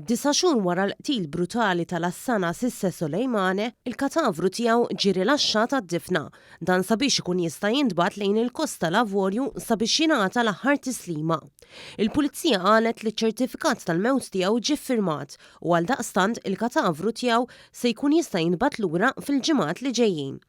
Disa' xhur wara l-qtil brutali ta' Lassana Cisse Soleimane, il-katavru tiegħu ġie rilaxxat għad-difna. Dan sabiex ikun jista' jintbagħat lejn il-Kosta l-Avorju sabiex jingħata l-aħħar tislima. Il-Pulizija qalet li ċ-ċertifikat tal-mewt tiegħu ġie ffirmat u għaldaqstant il-katavru tiegħu se jkun jista' jintbagħat lura fil-ġimgħat li ġejjin.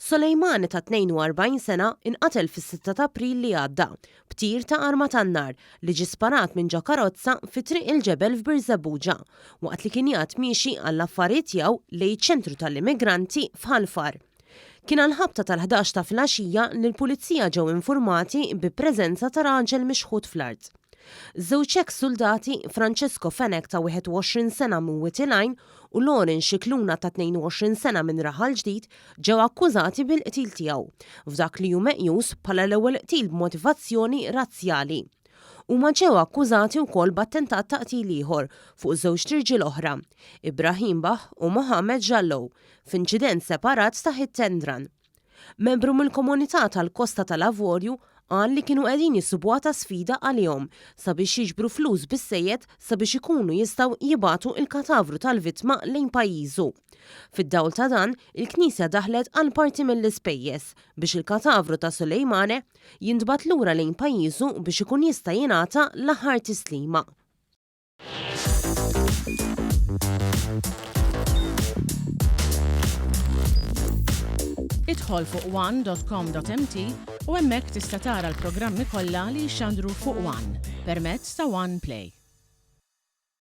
Soleimani ta' 42 sena inqatel fis-sitta ta' April li għadda b'tir ta' arma tan-nar li ġie sparat minn ġo karozza fi Triq il-Ġebel f'Birżebbuġa waqt li kien qiegħed miexi għall-affarijiet tiegħu lejn iċ-ċentru tal-immigranti f'Ħal Far. Kien għall-ħabta tal-ħdax ta' filgħaxija li l-Pulizija ġew infurmati bi preżenza ta' raġel mixħut fl-art. Żewġ eks suldati, Francesco Fenech ta' 21 sena minn Wied il-Għajn u Lauren Scicluna ta' 22 sena minn Raħal Ġdid ġew akkużati bil-qtil tiegħu, f'dak li hu meqjus bħala l-ewwel qtil b'motivazzjoni razzjali. Huma ġew akkużati wkoll b'attentat ta' qtil ieħor fuq żewġt irġiel oħra, Ibrahim Bah u Mohamed Jallow, f'inċident separat ta' hit and run. Membru mill-komunità tal-Kosta tal-Avorju qal li kienu qegħdin jisibuha ta' sfida għalihom sabiex jiġbru flus biżżejjed sabiex ikunu jistgħu jibagħtu l-katavru tal-vittma lejn pajjiżu. Fid-dawl ta' dan, il-Knisja daħlet għal parti mill-ispejjeż biex il-katavru ta' Suleimane jintbagħat lura lejn pajjiżu biex ikun jista' jingħata l-aħħar tislima. Idħol fuq one.com.mt u hemmhekk tista' tara l-programmi kollha li jixxandru fuq One permezz ta' One Play.